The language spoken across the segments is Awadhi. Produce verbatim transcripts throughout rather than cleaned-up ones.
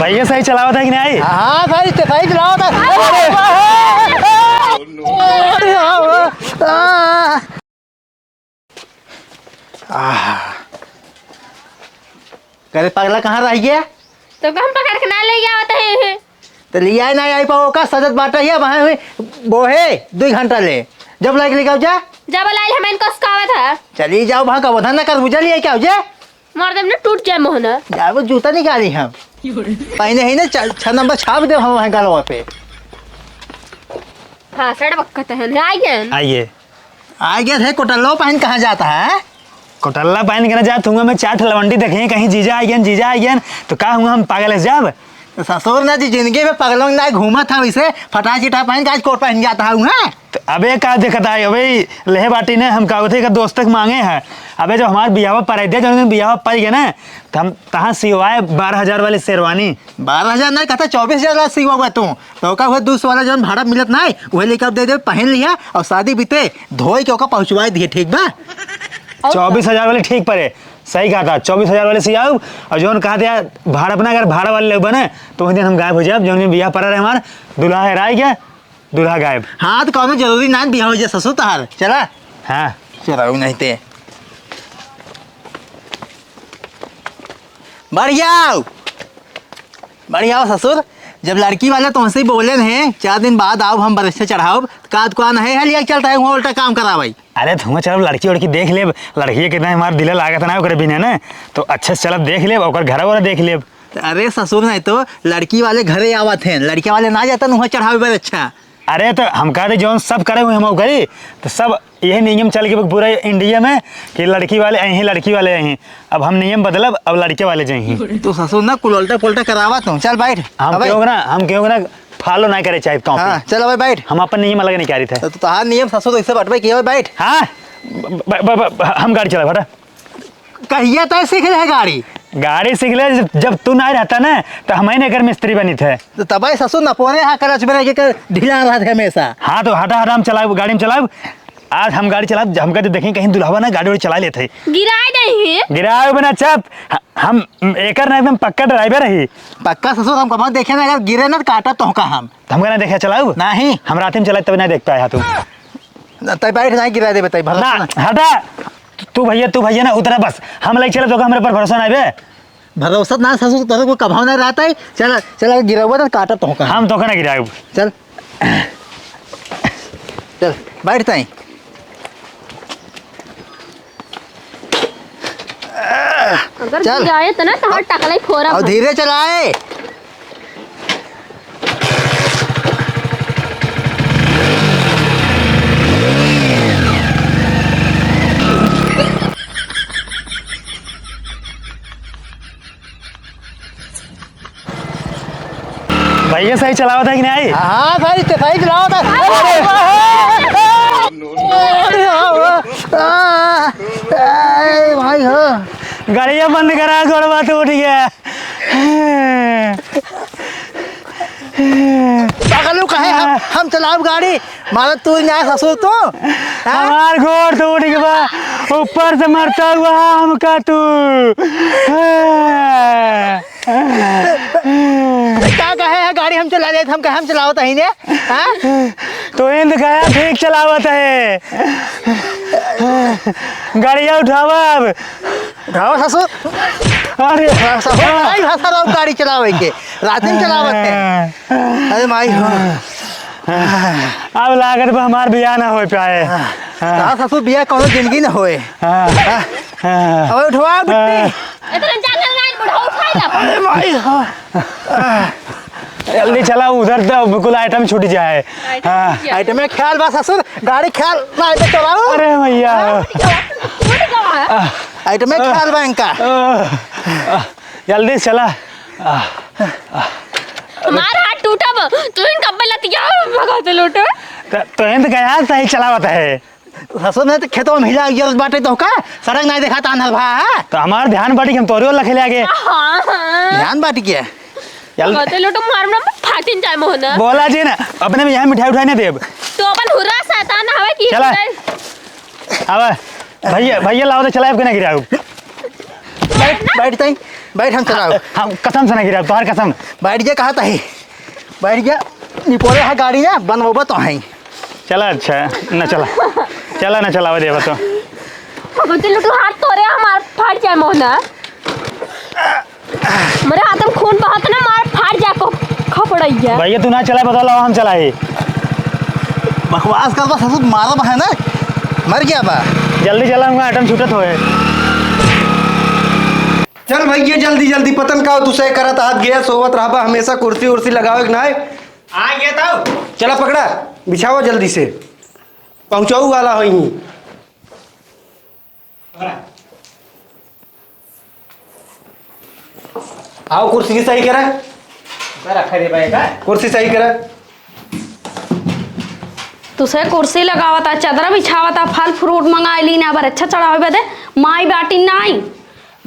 ये सही चलावत है कि नहीं? हाँ भाई, तो सही चलावत है। अरे! आह। करे पगला कहाँ रह गया? तो हम पकड़ के ना ले आवत है। तो लिया ना आई पाओ का सजत बाटा है वहाँ हुई बोहे दो घंटा ले। जब लाइक लेके आओ जा। जब लाइल हम इनको सिखावत है। चली जाओ वहाँ का वधन ना कर बुझा लिया क्या हो जा? मार देम ना टूट जाए मोहना। जाओ जूता निकाली हम। पहने ही ना छ-, छह नंबर छाप दे हम वहाँ गलवा पे। हाँ, सड़ बक्कत है ना, आइए। आइए। आ गया थे, कोटल्लो पहन कहाँ जाता है? कोटल्ला पहन के ना जा, तुम में चार ठे लवंडी देखे, कहीं जीजा आ गया, जीजा आ गया, तो का हुआ हम पागल है जाब? ससुर ना जी, जिंदगी में पगलों ना घूमा था वैसे, फटा चिटा पहन के आज कोट पहन जाता है हुआ। तो अबे का देखता है, अबे लेहे बाटी ने हम का होते का दोस्त के मांगे है। अबे जब हमार बियाह पर दे, जब बियाह पाई गए ना, तो हम तहाँ सिवाए बारह हजार वाली शेरवानी। बारह हजार नहीं, कहता चौबीस हजार वाला सिवा हुआ तू। तो ओका हुए दो सौ वाला जौन भाड़ा मिलत ना है, वही लेके अब दे दे, पहन लिया और शादी बीते धोई के ओका पहुँचवाए दिए, ठीक बा? चौबीस हजार वाली ठीक पड़े, सही कहा था, चौबीस हजार वाली सियाऊ। और जौन कहा था भाड़ा अपना, अगर भाड़ा वाले लोग बने तो वही दिन हम गायब हो जाए, जौन दिन बियाह पड़ा रहे हमार, दूल्हा हेराई गया, दूल्हा गायब। हाँ, तो कौनो जरूरी ना बियाह हो जाए ससुर तहार, चला। हाँ। चलाऊ नहीं ते। बढ़िया। बढ़िया हो ससुर, जब लड़की वाले तुमसे ही बोले हैं, चार दिन बाद आओ, हम बरस से चढ़ाओ, तो का दुकान है, है लिया चलता है, वहाँ उल्टा काम करावाई। अरे, तुम चलो, लड़की उड़की देख लेब, लड़की कितना हमार दिल लागत ना ओकरे बिना ना, तो अच्छे से चलब देख लेब, ओकर घर वर देख लेब। अरे ससुर, नहीं तो लड़की वाले घरे आवत हैं, लड़के वाले ना जाता वहाँ चढ़ावे पर। अच्छा, अरे तो हम कहते जौन सब करे हुए हम करी, तो सब यही नियम चल के पूरा इंडिया में कि लड़की वाले अहीं, लड़की वाले अहीं। अब हम नियम बदलब, अब लड़के वाले जहीं। तो ससुर ना कुल उल्टा पुल्टा करावा तू। चल बैठ। हम अबे। क्यों ना, हम क्यों ना फॉलो ना करे चाहे तो हाँ, चल अबे बैठ। हम अपन नियम अलग नहीं करी थे। तो तहार नियम ससुर ऐसे बटबे किया बैठ। हाँ, ब-, ब-, ब-, ब-, हम गाड़ी चला बेटा। कहिया तय सीख ले गाड़ी? गाड़ी सीख ले, जब, जब तू ना रहता ना, तो हम ही नहीं कर मिस्त्री बनी थे। तो तबाही ससुर न पोरे हा क्लच ब्रेक के ढीला रहा थे हमेशा। हाँ, तो हटा, हटा, हम चलाओ, गाड़ी में चलाओ। आज हम गाड़ी चलाओ, हमका तो देखें कहीं दुल्हवा ना गाड़ी वाड़ी चला लेते। गिराए नहीं है। गिराए बना चप, ह-, हम एकर ना एकदम पक्का ड्राइवर रही। पक्का ससुर, हम कभी देखे ना, अगर गिरे ना तो काटा तोहका हम। तो हमका ना देखे चलाओ? नहीं। हम रात में चलाए तब ना देख पाए तू। तय बैठ, नहीं गिरा दे, बताई, भरोसा ना, ना। हटा। तू भैया, तू भैया ना उतरा बस। हम लइके चलब तो हमरे पर भरोसा ना बे। भरोसा ना ससुर, तोरे को कभाव ना रहता है। चल, चल, गिरावा तो काटा तोहका। हम तोहका ना गिराउब। चल। चल, बैठ तई। अगर चल। गिराए तो ना तहार टकलाई फोरा और भर। धीरे चलाए। भैया सही चलावत है कि नहीं? हाँ भाई, तो सही चलावत है। अरे, अरे, भाई हो। गाड़िया बंद करा, गोड़वा टूट गया। पागलू कहे हम, हम चलाउब गाड़ी, मारा तू ना ससुर तू, हाँ? हमार गोड़ टूट गया बा, ऊपर से मरता हुआ हमका तू। का कहे है गाड़ी हम चला लेत, हम कहे हम चलावत ही ने, हाँ? तो इंद गया ठीक चलावत है, गाड़िया उठावा अब। उठाओ ससुर। अरे। हाँ, ससुर, नहीं भाषा रहो गाड़ी चलावे के। रात दिन चलावत है। अरे माई हो। अब लागत बा हमार बियाह ना हो पाए। हाँ। हाँ। कहा ससुर बियाह कौनो जिंदगी ना होए। हाँ। हाँ। हाँ। अब उठवा बिट्टी। हाँ। इतना जागल ना बुढ़ा उठाई ना। अरे माई हो। जल्दी चला, उधर तो बिल्कुल आइटम छूट जाए। आइटम हाँ। छूट जाए। आइटम में ख्याल बा ससुर, गाड़ी ख्याल ना आइटम चलाओ। अरे भैया। हाँ, छूट गवा, छूट गवा है। आइटम में ख्याल बा इनका। आ, आ, जल्दी चला। आ, आ। हमार हाथ टूटब, तू इन कब्बे लतिया भगाते लोटे। त-, तो इंद गया सही चलावत है। ससुर ने तो खेतवा में हिला गिरत बाटे तो का? सड़क नाहीं देखात आन्हर भा, हाँ? तो हमार ध्यान बाटी कि हम तोरे ओर लखे ले आगे। हाँ, हाँ। ध्यान बाटी के? चल। कहते लोटो मार ना फाटिन जाए मोहना। बोला जी ना, अपने में यहाँ मिठाई उठाई ना देब। तो अपन हुरा शैतान हवे कि चला। हुरा अब भैया, भैया लाओ तो चला, अब के ना गिराऊ। बैठ, बैठ तई। बैठ, हम चलाओ। हम कसम से नहीं गिरा, तोहार कसम। बैठ जा, कहा तही। बैठ जा, निपोरे है गाड़ी ना, बनवाबा तो है। चला, अच्छा, न चला। चला, न चलावा देवा तो। अब तो लुटू हाथ तोरे, हमार फाट जाए मोहना। मेरे हाथ में खून बहत ना, मार फाट जा को खपड़ैया। भैया, तू ना चला, बता लो, हम चलाई। बकवास कर बस, ससुर मारब है ना, मर गया बा। जल्दी चलाऊंगा, आइटम छूटत होए। चल भैया, जल्दी जल्दी, पतन का तू सही करत हाथ गया, सोवत रहबा हमेशा, कुर्सी उर्सी लगावे के नाय। आ गया तो। चला पकड़ा, बिछावा जल्दी से, पहुँचाऊ वाला होई। आओ, कुर्सी की सही करा। रखा दे भाई का। कुर्सी सही करा। तुसे कुर्सी लगावता, चदरा बिछावता, फल फ्रूट मंगाए ली ना, अबर अच्छा चढ़ावे बदे माई बाटी नाई।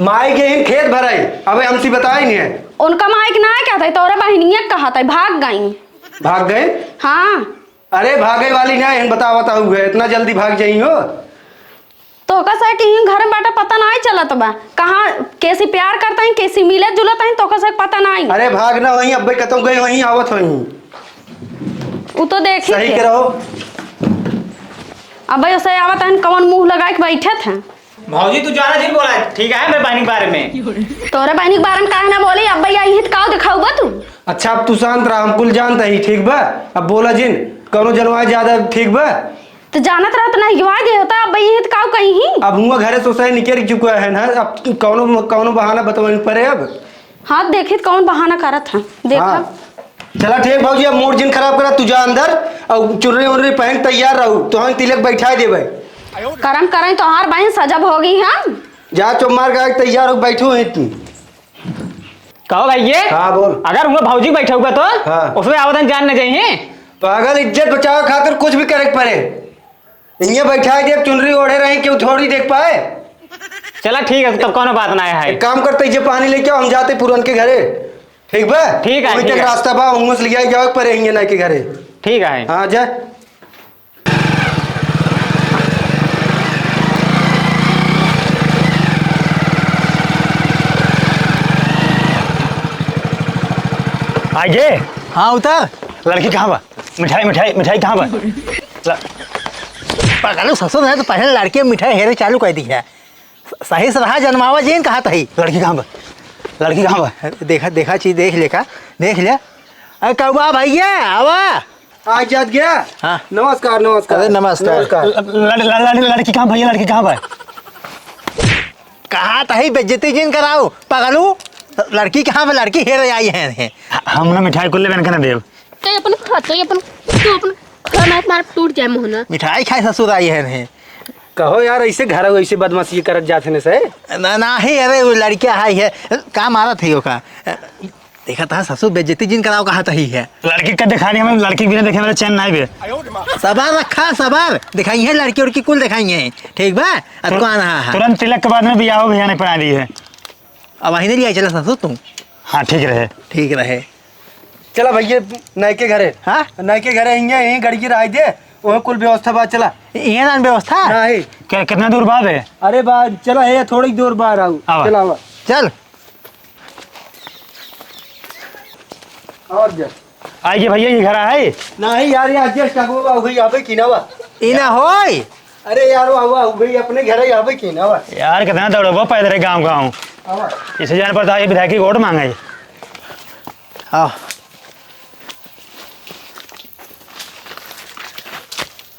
माई के ही खेत भराई, अबे हमसे बताई नहीं है। उनका माई के ना कहता है, तोरे बहिनिया कहता है, भाग गई। भाग गए? हाँ। अरे भागे वाली ना है, बतावता हुए, इतना जल्दी भाग जाई हो। तोहका से कि ही घर में बाटे पता नाई चलत बा, कहाँ केसी प्यार करत ही, केसी मिलत जुलत ही, तोहका से पता नाई। अरे भाग ना वहीं, अब्बे कतौ गए वहीं आवत वहीं। उ तो देखी सही के। के रहो। अब्बे उसे आवत हन, कौन मुँह लगाए के बैठत हैं। भौजी तू ज्यादा जिन बोला, ठीक है, मेरे बहनी के बारे में। तोरे बहनी के बारे में काहे ना बोली, अब्बे यही तो काव दिखाऊ बा तू। अच्छा अब तू शांत रहा, हम कुल जानत ही, ठीक बा? अब बोला जिन, कौनो जनवाए ज्यादा ठीक बा? तो जानत रहो तो नहीं गिवा दे होता, अब ये तो काऊ कहीं ही। अब हुआ घरे सोसाई निकल चुका है ना, अब कौनो, कौनो बहाना बतवन पड़े अब। हाँ, देखित कौन बहाना करत है, देखा। हाँ। चला ठीक भौजी, अब मूड जिन खराब करा, तू जा अंदर और चुनरी उनरी पहन तैयार रहू, तो हम तिलक बैठा देबे। करम करें, तोहार बहन सजब हो गई हम। जा चुप मार के तैयार हो, बैठू ही तू। कहो भैया। हाँ, बोल। अगर हुआ भौजी बैठा हुआ तो हाँ। उसमें आवतन जान न जाइए। पागल, इज्जत बचावे खातिर कुछ भी करे के पड़े। इन्हें बैठा के चुनरी ओढ़े रही, क्यों थोड़ी देख पाए? चला ठीक है, तब कौनो बात ना है। एक काम करते, ये पानी लेके आओ, हम जाते पुरन के घरे। ठीक बा? ठीक है, वहीं ठीक तक है। रास्ता बा, उंगस लिया जाओ परे इन्हें ना के घरे। ठीक है। हाँ, जा। आगे। हाँ, उतर। लड़की कहाँ बा? मिठाई, मिठाई, मिठाई कहाँ बा? ल- पकड़ो ससुर है तो पहले लड़की मिठाई हेरे चालू कर दी है। स-, सही से रहा, जनमावा जीन कहा तही। लड़की कहाँ बा? लड़की कहाँ बा? देखा, देखा चीज देख ले का, देख ले। अरे कौआ भैया, आवा। आ जात गया। हाँ। नमस्कार, नमस्कार। अरे नमस्कार। नमस्कार। ल-, ल-, ल-, ल-, लड़की कहाँ भैया, लड़की कहाँ बा? कहा तही बेइज्जती जिन कराओ, पगलू। लड़की कहाँ बा? लड़की हेरे आई है। हम ना मिठाई कुल लेबे न देब। तो अपन खा, तो अपन, तो अपन खाना मार टूट जाए मोहना। मिठाई खाए ससुर आई है। कहो यार, ऐसे घर ऐसे बदमाशी करत जात है से? ना, ना है, अरे वो लड़किया है, है। का मारत है ओका? देखा था ससुर बेइज्जती जिन कराओ कहा तही है। लड़की का दिखानी हमें, लड़की बिना देखे मेरा चैन नहीं बे। सबर रखा, सबर। दिखाई है लड़की उड़की कुल दिखाई है। ठीक बा? अब तुर-, कौन रहा है? तुरंत तिलक के बाद में बियाह हो भैया ने पढ़ा दी है। अब वहीं ले आई चला ससुर तू। हाँ, ठीक रहे। ठीक रहे। चला भैया, नयके घरे। हाँ? नयके घरे हिंगे, यहीं गड़की रहाई दे, वहाँ कुल व्यवस्था बा, चला। इहे नान व्यवस्था? नहीं। क्या, कितना दूर बा बे? अरे बा, चला है, थोड़ी दूर बा रहा हूँ। आवा। चला आवा। चल। और जा। आइए भैया, ये घर है? नहीं यार, ये adjust कर, वो भाई यहाँ पे किना बा। इना होय? अरे यार, वाह, वाह, भाई, अपने घर ही आवे की ना, वाह। यार, कितना दौड़बो पैदल गाँव गाँव। हाँ। इसे जान पड़ता है, विधायक की वोट मांगे। हाँ।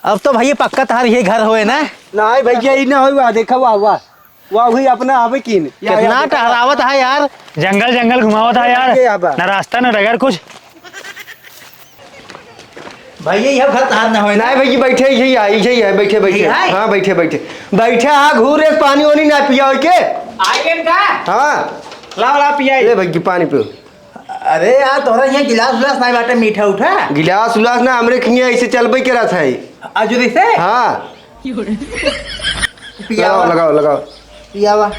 अब तो भैया पक्का तार ये घर होए ना? नहीं भैया, ई ना होए, वाह, देखा, वाह, वाह। वाह, वही अपना आवे की न। या, या, कितना देखा। टहरावत है यार। जंगल, जंगल घुमावत है यार। ये आबा। ना रास्ता, ना डगर कुछ। भैया, यह घर तार ना होए ना। नहीं भैया, बैठे, यही है, यही है, बैठे, बैठे। यही है? हाँ, बैठे, बैठे। बैठे, हाँ, घूर रे, पानी वानी ना पिया के। आइए का? हाँ। लाओ, लाओ, पियाई। ले भैया, पानी पियो। अरे यार, तोहरा यहाँ गिलास उलास नहीं बाटे, मीठा उठा। गिलास उलास ना, हमरे खिया ऐसे चलबे के रहत है। अजुरी से? हाँ। पियावा। लगाओ, लगाओ, लगाओ। पियावा।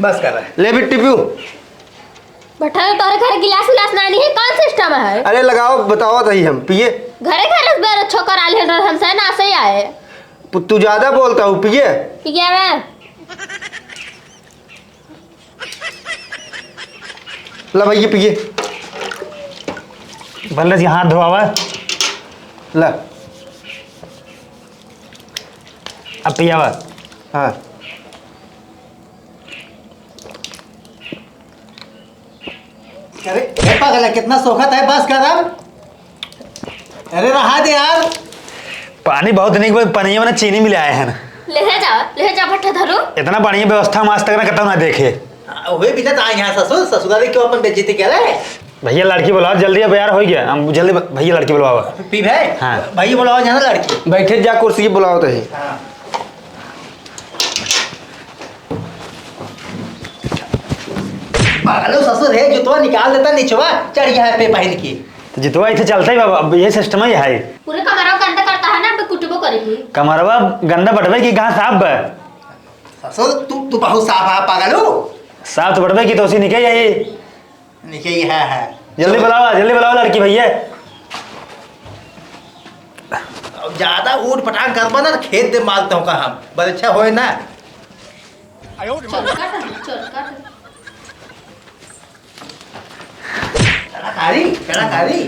बस कर रहा है। ले बिट्टी पीऊ। बैठा तो तोरे घर गिलास उलास नानी है, कौन सिस्टम है? अरे लगाओ, बताओ तो ही हम पिए। घरे घरे से बेरो छोकर आल हन हमसे ना से आए। तू ज्यादा बोलता हूँ, पिए। पिए बे। ला भैया, पिए। बलराज के हाथ धोआवा। ला। अब पियावा। हाँ। अरे, ए पागल है, कितना सोखत है, बस कर अब। अरे, रहा दे यार। पानी बहुत निक बा, पनिया में ना चीनी मिलाए हैं। ले जा, ले जा, भट्ठा धरो। इतना बढ़िया व्यवस्था हम आज तक ना कतौ ना देखे। आ, वही बिना तो आए यहाँ ससुर, ससुराल क्यों अपन बेइज्जती करे? भैया, लड़की बुलाओ जल्दी, अब यार हो गया, हम जल्दी ब-, भैया, लड़की बुलाओ। पी भाई, हाँ। भैया बुलाओ जाना लड़की। बैठे जा, कुर्सी बुलाओ तो ही। हाँ। पागलो ससुर है, जुतवा निकाल देता निचवा, चढ़ गया है पे पहन के। तो जुतवा इथे चलता ही बाबा, अब ये सिस्टम ही है। पूरे कमरवा गंदा करता है ना, अब कुटबो करेगी। कमरवा गंदा बटवे की कहाँ साफ बा? ससुर, तू, तू बहुत साफ है, पागलो। साफ तो बटवे की तो उसी निकल जाए। देखिए, ये है, है। जल्दी बुलावा, जल्दी बुलावा लड़की भैया। अब ज्यादा ऊट पटांग करबा ना, तो खेत दे मारता हूँ का हम। बस अच्छा होए ना। चोरकट है, चोरकट। कलाकारी, कलाकारी।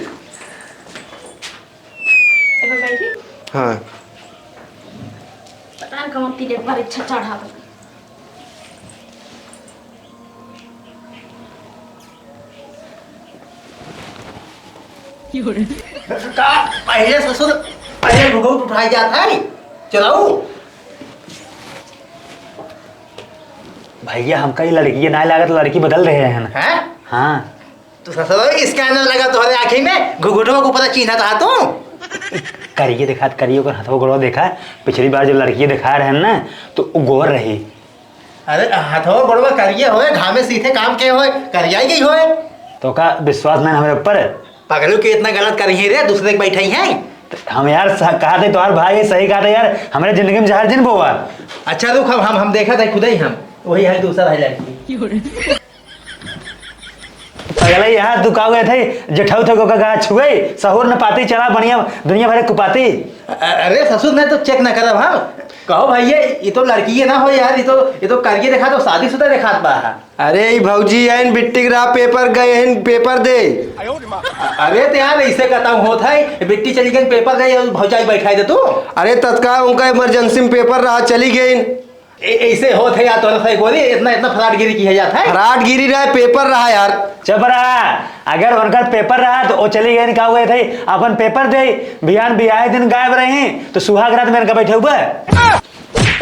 एमे बैठी? हाँ। पता नहीं कौन तीन एक बार इच्छा चढ़ा दो। का पहले ससुर, पहले घुघुट उठाई जात है, चलाऊ। भैया, हमका ये लड़की ना लागत, लड़की बदल रहे हैं। हैं? हाँ। तो ससुर, scanner लगा तोहरे आँखी में, घुघुटवा को पता चीन्हत हा तू? करिए देखा, करिए ओकर हथवा गोड़वा देखा, पिछली बार जो लड़की देखा रहे हैं ना, तो वो गोर रही। अरे, हथवा गोड़वा करिए होए, घामे सीधे काम के होए, करियाई गई होए। तो का विश्वास नहीं हमारे ऊपर? पगलू के इतना गलत करी है रे, दूसरे के बैठाई है। हम यार स-, कहा थे तोहार भाई सही कहा था यार, हमारे जिंदगी में जहर जिन बोआ। अच्छा रुक, हम, हम, हम देखा था खुद ही हम, वही है दूसरा है लड़की। पगला यहाँ तू का हुए थे, जेठाऊ थे को का छुए, सहूर न पाती चला बढ़िया दुनिया भरे कुपाती। अ-, अरे ससुर, मैं तो check ना करब हम। कहो भैया, ये तो लड़की ये ना हो यार, ये तो, ये तो करके देखा तो शादीशुदा देखात बा। अरे ई भौजी आइन बिट्टी के रहा paper गए हैं paper दे। अरे तो यार ऐसे कहता हूँ होत है, बिट्टी चली गई paper दे, और भौजाई बैठाई दे तू। अरे तत्काल उनका emergency में paper रहा, चली गई। ए-, ऐसे होत है यार, तोहरे से गोरी, इतना, इतना फ्राडगिरी किया जाता है। फ्राडगिरी रहा, paper रहा यार। चुप रहा। अगर उनकर paper रहा तो वो चली गई, का हुए थे, अपन paper दे, बिहान बियाहे दिन गायब रही तो सुहाग रात में इनका बैठे हुए।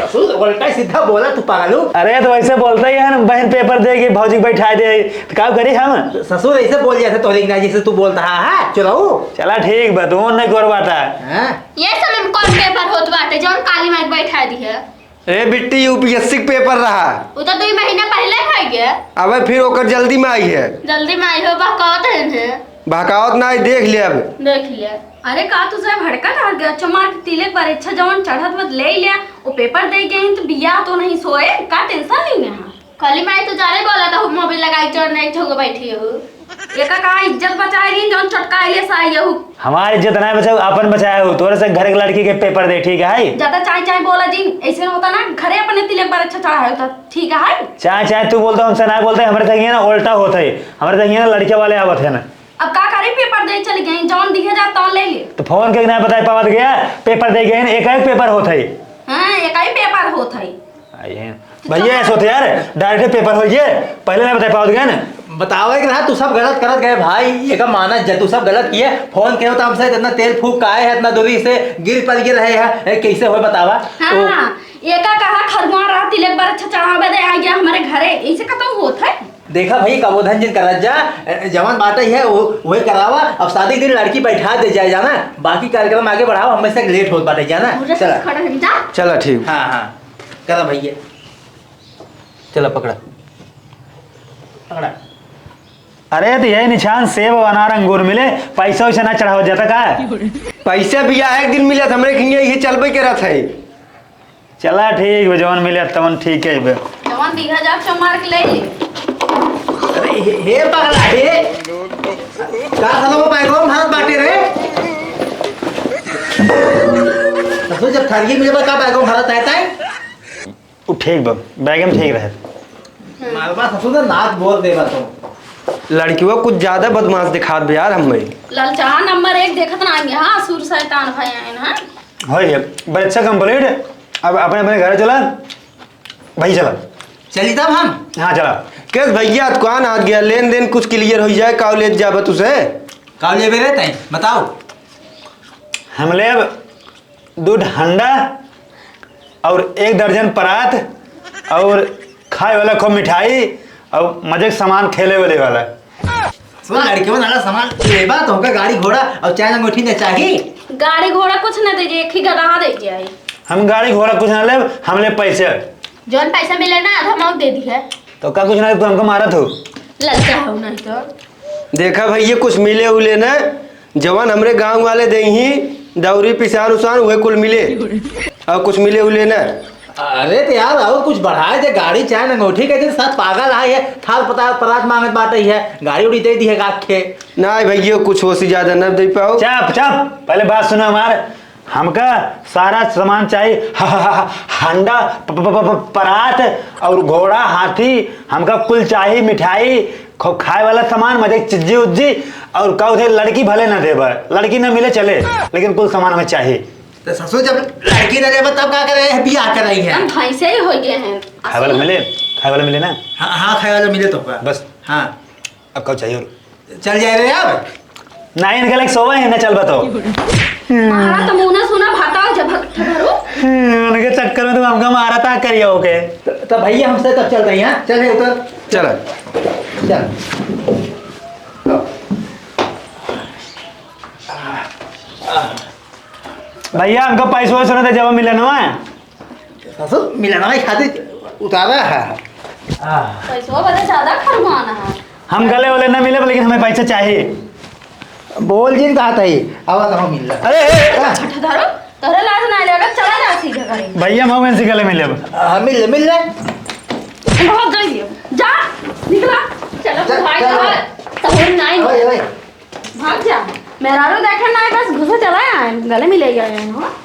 ससुर, उल्टा सीधा बोला तू पागलू। अरे तो वैसे बोलते ही है ना, बहन paper देगी, भौजी के बैठा दे, तो का करी हम? ससुर ऐसे बोल जाते तोहरे ना, जैसे तू बोलता है, हाँ, चलाऊ। चला ठीक बा, तू नहीं करवाता। हाँ? ये समय में कौन paper होत बाटे, जौन काली माई के बैठा दी है? ए बिट्टी, यूपीएससी के paper रहा। वो तो दुई महीना पहिले भई गए। अबे फिर ओकर जल्दी में आई है। जल्दी में आई हो, बहकावत है इन्हें। बहकावत ना आई, देख ले अब। देख ले। अरे का तू सब भड़का था? अच्छा मार के तिलक बार इच्छा जवन चढ़त मत ले लिया। वो paper दे गए हैं तो बियाह तो नहीं सोए, का tension नहीं है? काली माई तो जाने बोला था, मोबाइल लगाई चोर नहीं ठोक बैठी हो। एका का इज्जत बचाए रही, जौन चटकाए ले साई यहू। हमार इज्जत ना बचाऊ, अपन बचाए हो। तोरे से घर के लड़की के paper दे, ठीक है? ज्यादा चाय चाय बोला जिन, ऐसे ना होता ना, घरे अपने तिलक बार अच्छा चढ़ा है, तो ठीक है? चाय चाय तू बोलता, हमसे ना बोलते, हमारे तक ये ना उल्टा होता है, हमारे तक ये ना लड़के वाले आवत है ना। अब का करी, paper दे चली गई, जौन दिखे जात तौन ले ले। तो फोन के ना बताए पावत गया, paper दे गए, एक एक paper होत है। हाँ, एक ही paper होत है। आई है। तो भैया, चुप ऐसे होते यार, direct paper हो गए, पहले ना बताए पावत गए ना। बतावे के रहा, तू सब गलत करत गए भाई, एका माना जा, तू सब गलत किए। फोन के होता हमसे, इतना तेल फूक का आए है, इतना दूरी से गिर पड़ गिर रहे हैं, ए, कैसे हो बतावा? हाँ, तो हाँ, एका कहा खरगुआ रहा, तिलक बार अच्छा चढ़ावे दे, आ गया हमारे घरे, ऐसे खत्म होत है। देखा भाई, कबो धन जिन करत जा, ए, जवन बाटे है, वो, वही करावा। अब शादी के दिन लड़की बैठा दे जाए, जाना, बाकी कार्यक्रम आगे बढ़ाओ, हमें से लेट होत बाटे, जाना। पूरा चला। खड़ा है, जा। चला, ठीक। हाँ, हाँ, करा भैया। चला, पकड़ा। पकड़ा। अरे, तो यही निशान सेब, अनार, अंगूर मिले, पैसा वैसा ना चढ़ावा जाता का? पैसा भी आए एक दिन मिले, तो हमरे खिंगे ये चलबे के रहत है। चला ठीक बा, जवन मिले तवन ठीक है बे। जवन दिहा जात सो मार के ले ले। अरे हे, हे पगला, हे। का साला वो बैगवा में हाथ बाटे रे? ससुर जब ठगी मिले बा, का बैगो भरत है तैं? उ ठीक बा, बैग में ठीक रहे। मालवा ससुर ने नाक बोर देबा तो। लड़किवा कुछ ज्यादा बदमाश दिखात बा यार हमें। ललचाहा नंबर एक देखत ना आएंगे, हाँ, सुर शैतान भाई आए ना। होई गया, बच्चा complete। अब अपने, अपने घर चला, भाई चला। चली तब हम। हाँ, चला। कैस भैया, दुकान आ गया, लेन देन कुछ clear हो जाए, काउ लेत जाबत उसे? काउ लेबे रे तैं, बताओ। हम लेब दो हंडा और एक दर्जन परात और खाए वाला खूब मिठाई और मजे के सामान खेले वाले वाला। सुन, लड़कियों वाला सामान लेबा तो हमका गाड़ी घोड़ा और चैन अंगूठी न चाही। गाड़ी घोड़ा कुछ न दीजिए, एक ही गदहा दे जाए। हम गाड़ी घोड़ा कुछ ना लेब, हम लेब पैसे। जौन पैसा मिले ना, आधा मऊ दे दी है। तो का कुछ ना, तू हमको मारत हो। ललचा हो नहीं तो। देखा भैया, कुछ मिले उले ना, जवन हमरे गांव वाले देही, दौरी, पिसान उसान, उहे कुल मिले। और कुछ मिले उले ना। अरे तो यार, और कुछ बढ़ाए दे, गाड़ी, चैन, अंगूठी के दिन सब पागल आए है, थाल पता परात मांगत बाटे है, गाड़ी उड़ी दे दी है गाख के। ना भैया, कुछ हो से ज्यादा ना दे पाओ। चुप, चुप, पहले बात सुनो हमार। हमका सारा सामान चाहिए, ह-, ह-, ह-, हंडा, प-, प-, प-, प-, परात और घोड़ा, हाथी, हमका कुल चाहिए, मिठाई, खो-, खाए वाला सामान, मजे के चिज्जी उज्जी, और का उधर लड़की भले ना देबा, लड़की ना मिले चले, लेकिन कुल सामान हमें चाहिए। तो ससुर, जब लड़की ना देबा, तब का करे है, बियाह कराई है? हम भैंसे ही हो गए हैं। खाए वाला मिले, खाए वाला मिले ना? हाँ, हाँ, खाए वाला मिले तो का? बस। हाँ। अब का चाहिए और? चल जाए रे अब। नहीं, इनके लायक सोवा है ना, चल बताओ। मारा तो मुंह ना सुना, भाता हो जब भग-, ठगरो। उनके चक्कर में तो हमका मारा था करिया होके। तो, तो भैया हमसे तब चल रही हैं, चल रे उतर। चल। चल। भैया, हमका पैसवा सुना था जब मिलन हुआ है। ससुर, मिलनवा खातिर उतारा है। आह। पैसवा बदे ज्यादा खरमान है। हम गले वाले ना मिले, लेकिन हमें पैसा चाहिए। बोल जिन कहा था ही, आवा तो हम मिल रहा। अरे, ए, ए, ए। झूठा दारू, तोहरे लाज ना लगे, चला जा सीधे घरे। भैया, हम इनसे गले मिले अब। हाँ, मिल ले, मिल ले। बहुत गई है। जा, निकला। चलो, जा, भाई, जा। बाहर। तोहर नाई। ओए, ओए। भाग जा। मेहरारू देखे ना, बस घुसे चला आए, गले मिले गए हैं, हाँ?